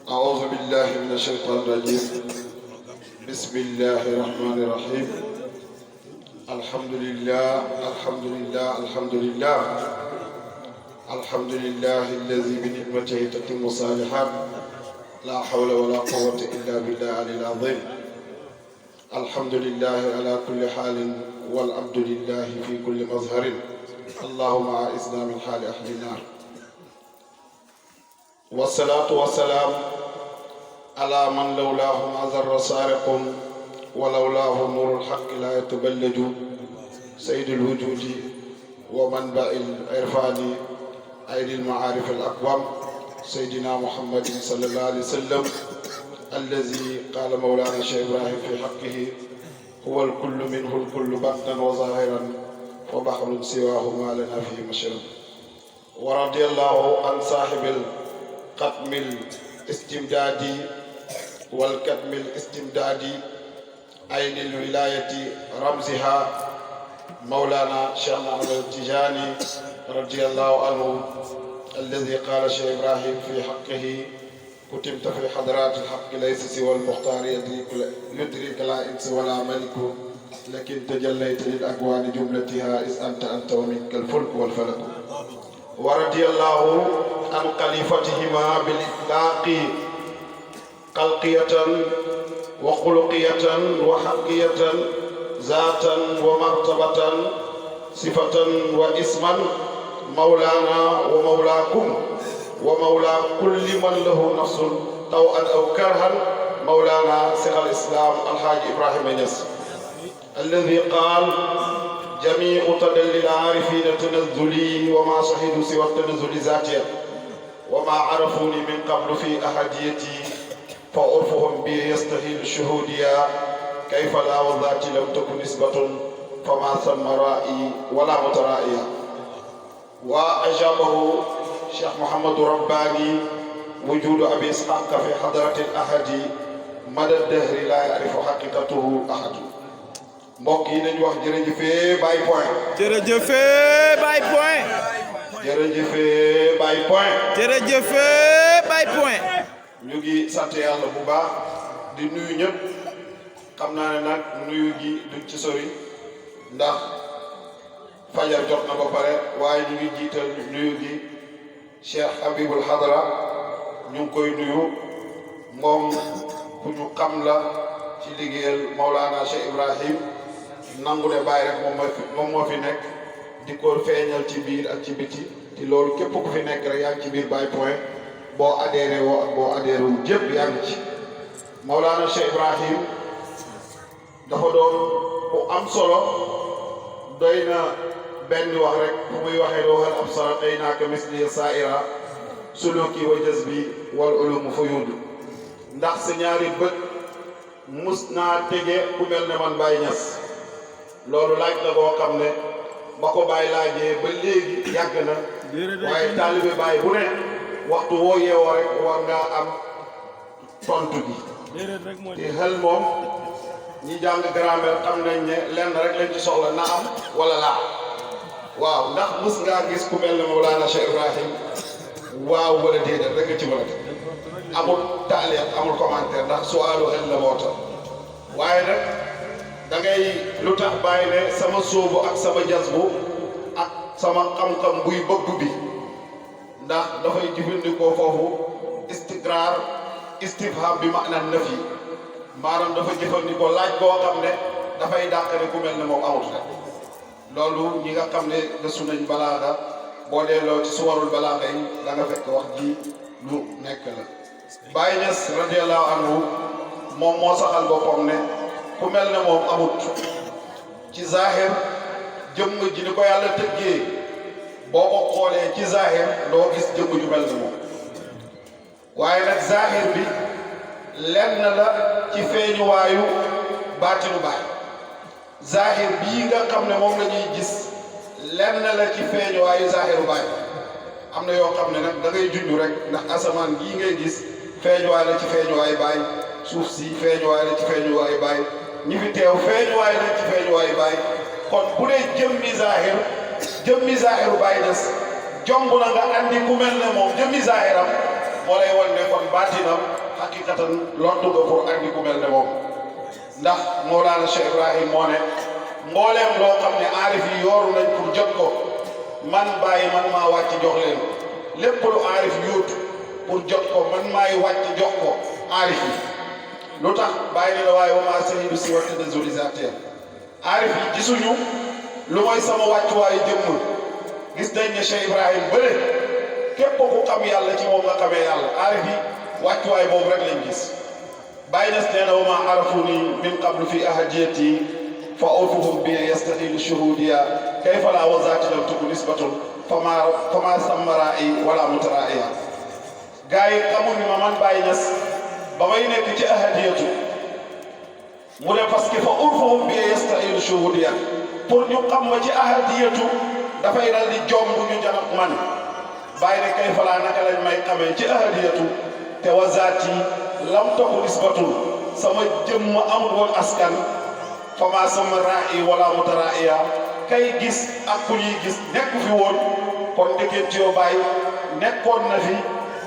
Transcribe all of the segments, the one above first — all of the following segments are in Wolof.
أعوذ بالله من الشيطان الرجيم. بسم الله الرحمن الرحيم. الحمد لله الحمد لله الحمد لله الحمد لله الذي بنعمته تتم الصالحات. لا حول ولا قوة إلا بالله العلي العظيم. الحمد لله على كل حال والعبد لله في كل مظهر. اللهم أعذنا من حال أهل النار. والصلاة والسلام على من لولاه عذر سارق ولولاه نور الحق لا يتبلج. سيد الوجود ومنبع العرفان أيدي المعارف الأقوام سيدنا محمد صلى الله عليه وسلم الذي قال مولانا الشيخ إبراهيم في حقه هو الكل منه الكل باطنا وظاهرا وبحر سواه ما لنا فيه مشرب. ورضي الله عن صاحب القدم الاستمدادي والكدم الاستمدادي أين الولاية رمزها مولانا شيخ محمد التجاني رضي الله عنه الذي قال شيخ إبراهيم في حقه كتبت في حضرات الحق ليس سوى المختار يدرك لا إنس ولا ملك لكن تجليت للأكوان جملتها إذ أنت ومنك الفلك والفلك. ورضي الله عن خليفتهما بالإطلاق خلقية وخلقية وحقية ذاتا ومرتبة صفة واسما مولانا ومولاكم ومولى كل من له نفس طوعا أو كرها مولانا شيخ الإسلام الحاج إبراهيم نياس الذي قال جميع تدلل العارفين تنزلي وما شهدوا سوى التنزل ذاتيا وما عرفوني من قبل في أحديتي فعرفهم بي يستحيل شهوديا كيف لا وذاتي لم تكن نسبة فما ثم رائي ولا مترائيا. وأجابه شيخ محمد رباني وجود أبي إسحاق في حضرة الأحد مدى الدهر لا يعرف حقيقته أحد. mbokk yi nañu wax jërëjëfee Baye Point. jërëjëfee Baye Point. jërëjëfee Baye Point. jërëjëfee Baye Point. ñu ngi sant yàlla bu baax di nuyu ñëpp xam naa ne nag nuyu gi duñ ci sori ndax fajar jot na ba pare waaye ñu ngi jiital nuyu gi Cheikh Habibul Hadra ñu ngi koy nuyu moom ku ñu xam la ci liggéeyal Maulana Cheikh Ibrahim nangu ne bàyyi rek moom moo fi nekk di ko feeñal ci biir ak ci biti te loolu képp ku fi nekk rek yaa ngi ci biir Baye Point boo adhéré woo ak boo adhéré wu jëpp yaa ngi ci. Maulana Cheikh Ibrahim dafa doon ku am solo doy na benn wax rek fu muy waxee doo hal absara tey naaka misli saaira suluki wa jazbi wal ulumu fuyud ndax sa ñaari bët mus naa tege ku mel ne man Baye Niass loolu laaj la boo xam ne ba ko Baye laajee ba léegi yàgg na waaye taalibe Baye bu ne waxtu woo yeewoo rek war ngaa am tontu gi te xel moom ñi jàng grammaire xam nañ ne lenn rek lañ ci soxla na am wala laa waaw ndax mus ngaa gis ku mel ne Mawlana Cheikh Ibrahim waaw wala déedéet rek nga ci mën a amul taaliq amul commentaire ndax suwaalu xel la moo tax waaye nag da ngay lu tax bàyyi ne sama sóobu ak sama jazbu ak sama xam-xam buy bëgg bi ndax dafay jëfandikoo foofu istiqraar istifham bi maanaam nafi maanaam dafa jëfandikoo laaj boo xam ne dafay dàq ne ku mel ne moom amut rek loolu ñi nga xam ne gëstu nañ balaaga boo delloo ci suwarul balaaga yi da nga fekk wax ji lu nekk la. Baye Niass radiyallahu anhu moom moo saxal boppam ne ku mel ne moom amut ci zahir jëmm ji ni ko yàlla tëggee boo ko xoolee ci zahir doo gis jëmm ju mel ne moom waaye nag zahir bi lenn la ci feeñuwaayu baatinu Baay zahir bii nga xam ne moom la ñuy gis lenn la ci feeñuwaayu zahiru Baay am na yoo xam ne nag da ngay junj rek ndax asamaan gii ngay gis feeñuwaay la ci feeñuwaayu Baay suuf si feeñuwaay la ci feeñuwaayu Baay ñi fi teew feeñuwaay la ci feeñuwaayu Baay kon bu dee jëmmi zahiru Baay Niass jomb na nga andi ku mel ne moom jëmmi zahiram moo lay wan ne kon baatinam xaqiqatan lottu nga pour andi ku mel ne moom ndax Mawlana Cheikh Ibrahim moo ne mbooleem loo xam ne aarif yi yooru nañ pour jot ko man bàyyi man maa wàcc jox leen lépp lu aarif yuut pour jot ko man maay wàcc jox ko aarif yi lu tax bàyyi ne la waaye wa maa sahidu si wa tanazzulisateur aarif yi gisuñu lu mooy sama wàccuwaayu jëmm gis nañ ne Cheikh Ibrahim bële képp ku xam yàlla ci moom nga xamee yàlla aarif yi wàccuwaay boobu rek lañ gis bàyyi nas nee na wa maa arafuni min qablu fi ahadiyati fa urfuhum bi yastahilu shuhudiya kayfa la wazaati lam tuku nisbatun fama sammarai wala mutaraiya gars yi xamul ni ma man bàyyi nas ba may nekk ci ahadiyatu mu ne parce que fa urfuhum bi yastahilu shuhudiya pour ñu xam ma ci ahadiyatu dafay dal di jomb ñu janab man bàyyi ne kayfa la naka lañ may xamee ci ahadiyatu te wazaati lam tuku nisbatun sama jëmm amul woon askan fama sama ra'i wala mutaraiya kay gis ak ku ñuy gis nekk fi woon kon ndeket yoo bàyyi nekkoon na fi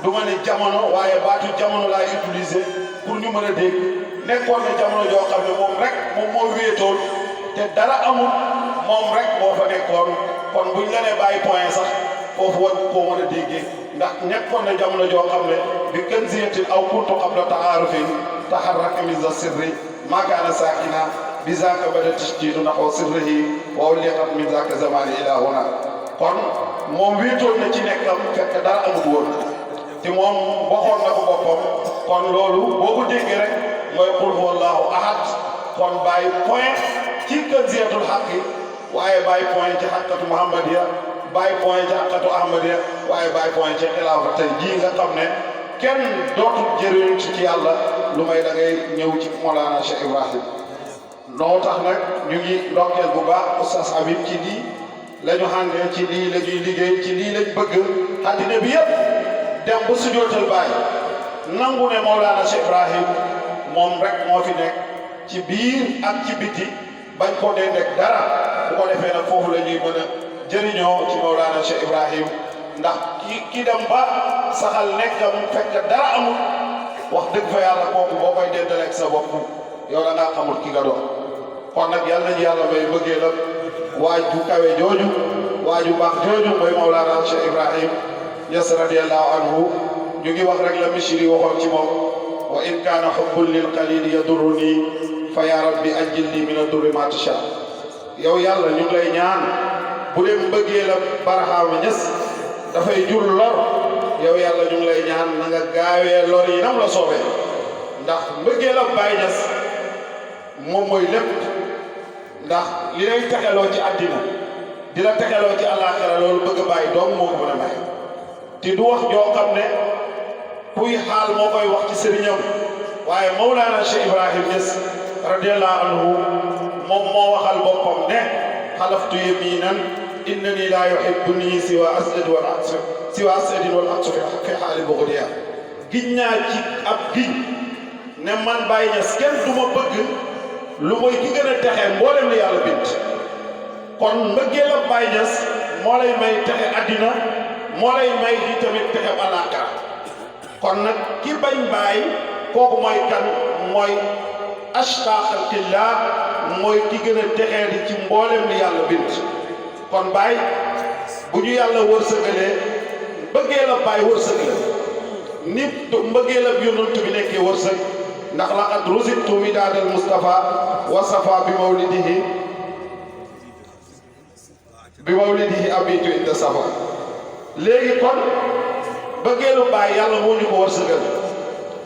du ma ne jamono waaye baatu jamono laay utiliser pour ñu mën a dégg nekkoon na jamono joo xam ne moom rek moom moo wéetoon te dara amul moom rek moo fa nekkoon kon buñ la nee bàyyi point sax foofu war koo mën a déggee ndax nekkoon na jamono joo xam ne bi gën ziyatin aw kuntu qabla taarufin taharraka min sirri ma kaana saakina bi zaaka bada tashdiidu naxwa sirrihi wa ulliqat min zaaka zamani ila huna kon moom wéetoon na ci nekkam fekk dara amul woon te moom waxoon na ko boppam kon loolu boo ko déggee rek mooy qul huwallahu ahad kon bàyyi point ci kanziyatul xaqi waaye bàyyi point ci xaqatu muhammadiya bàyyi point ci xaqatu ahmadiya waaye bàyyi point ci xilaafa tey jii nga xam ne kenn dootul jëriñu ci yàlla lu may da ngay ñëw ci Mawlana Cheikh Ibrahim noo tax nag ñu ngi ndokkeel bu baax Oustaz Habib ci lii la ñu àndee ci lii la ñuy liggéey ci lii lañ bëgg àddina bi yëpp dem ba sujootal Baay nangu ne Mawlana Cheikh Ibrahim moom rek moo fi nekk ci biir ak ci biti bañ ko dee nekk dara bu ko defee nag foofu la ñuy mën a jëriñoo ci Mawlana Cheikh Ibrahim ndax ki dem ba saxal nekkam fekk dara amul wax dëgg fa yàlla kooku boo koy dendaleeg sa bopp yow da ngaa xamul ki nga doon kon nag yàlla nañu yàlla may bëggee la waaj bu kawe jooju waaju baax jooju mooy Mawlana Cheikh Ibrahim Niass radiyallahu anhu ñu ngi wax rek la Misri waxoon ci moom wa in kaana hubbun lil qalili yadurruni fa ya rabbi ajilni min ad-durri ma tasha yow yàlla ñu ngi lay ñaan bu dee bëggee la Barhama Niass dafay jur lor yow yàlla ñu ngi lay ñaan na nga gaawee lor yi nam la soobee ndax mbëggee la Baay Niass moom mooy lépp ndax li lay texeloo ci àddina di la texeloo ci àllaaxira loolu bëgg a bàyyi doom moo ko mën a may te du wax joo xam ne kuy xaal moo koy wax ci sëriñam waaye Mawlana Cheikh Ibrahim Niass radiyallahu anhu moom moo waxal boppam ne xalaftu yaminan innani laa yuhibbuni siwa asad wal aqsu siwa asadin wal aqsu fi xaali bughdiya giñ naa ci ab giñ ne man Baay Niass kenn du ma bëgg lu mooy ki gën a texe mboolem li yàlla bind kon mbëggeel la Baay Niass moo lay may texe àddina moo lay may di tamit texe àllaaxira kon nag ki bañ Baay kooku mooy kan mooy ashqa xalqillah mooy ki gën a texee di ci mboolem li yàlla bind kon Baay bu ñu yàlla wërsëgalee mbëggeel la Baay wërsëg la nit mbëggeel la yonent bi nekkee wërsëg ndax laqad ruziqtu widaadal Mustafa wa safa bi mawlidihi abitu inda safa léegi kon bëggeelu Baay yàlla moo ñu ko wërsëgal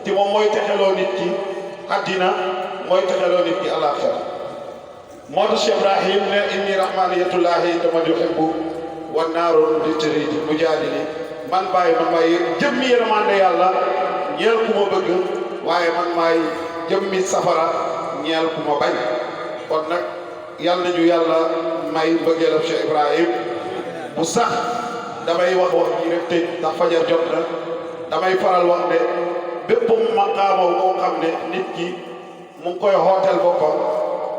te moom mooy texeloo nit ki àddina mooy texeloo nit ki àllaaxira moo tax Cheikh Ibrahim ne inni rahmaniyatullahi taman yuhibbu wa naaru li tëridi mujaadili man Baay man maay jëmmi yërmande yàlla ñeel ku ma bëgg waaye man maay jëmmi safara ñeel ku ma bañ kon nag yal nañu yàlla may bëggeelam Cheikh Ibrahim bu sax damay wax ji rek tëj ndax fajar jot na damay faral wax ne bépp maqaama boo xam ne nit ki mu ngi koy hooteel boppam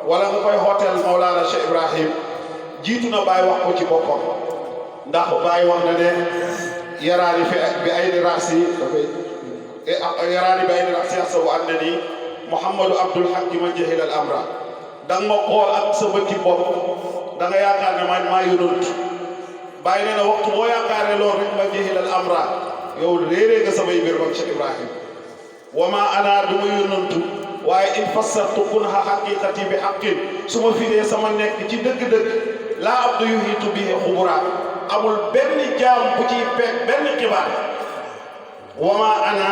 wala nga koy hooteel Mawlana Cheikh Ibrahim jiitu na Baay wax ko ci boppam ndax Baay wax na ne yaraani fi bi ay raas yi e yarani bayni ak siyasa wa andani Mouhamadou Abdoul Haq man jahil al amra dang ma xool ak sa bëti bopp da nga yaakaar ne man maa yonent bàyyi nee na waxtu boo yaakaar ne loolu rek ma jahil al amra yow réeree nga samay mbir moom Cheikh Ibrahim wa ma ana du ma yonent waaye in fassartu kunha haqiqati bi haqqin su ma firee sama nekk ci dëgg-dëgg laa abdu yuhitu bihi xubura amul benn jaam bu ciy peeg benn xibaar wa ma ana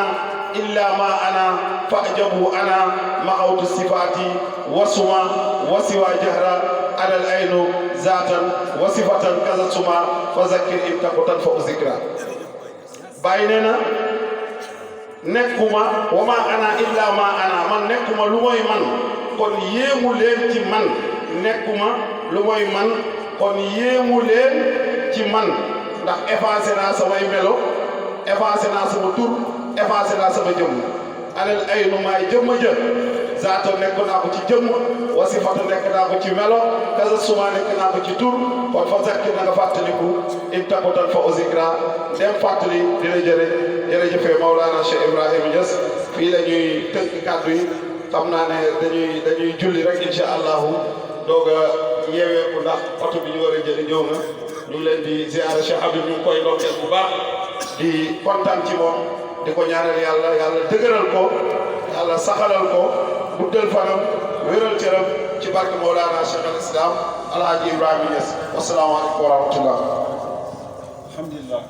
illa ma ana fa'jabu ana maxawtu sifaati wasuma wasiwa jahra alal aynu zaatan wa sifatan kaza suma fa zakkir in taku tan fa zikra bàyyi nee na nekkuma wa ma ana illa ma ana man nekkuma lu mooy man kon yéemu leen ci man nekkuma lu mooy man kon yéemu leen ci man ndax effacé naa samay melo effacé naa sama tur effacé naa sama jëmm alal ay nu maay jëmma jë zaato nekk naa ko ci jëmm wasifatu nekk naa ko ci melo kasa suma nekk naa ko ci tur kon fa zakki na nga fàttaliku in takutan fa uzikra dem fàttali dina jërëjëfee Maulana Cheikh Ibrahima Niass fii la ñuy tënk kàddu yi xam naa ne dañuy julli rek incha allahu doog a yeeweeku ndax oto bi ñu war a jëli ñëw na ñu ngi leen di ziara Cheikh Habib ñu ngi koy ndokkeel bu baax di kontaan ci moom di ko ñaanal yàlla dëgëral ko yàlla saxalal ko guddal fanam wéral cëram ci barke Mawlana Cheikh al Islam Alhaji Ibrahima Niass wasalaamaaleykum wa rahmatullah. alhamdulillah.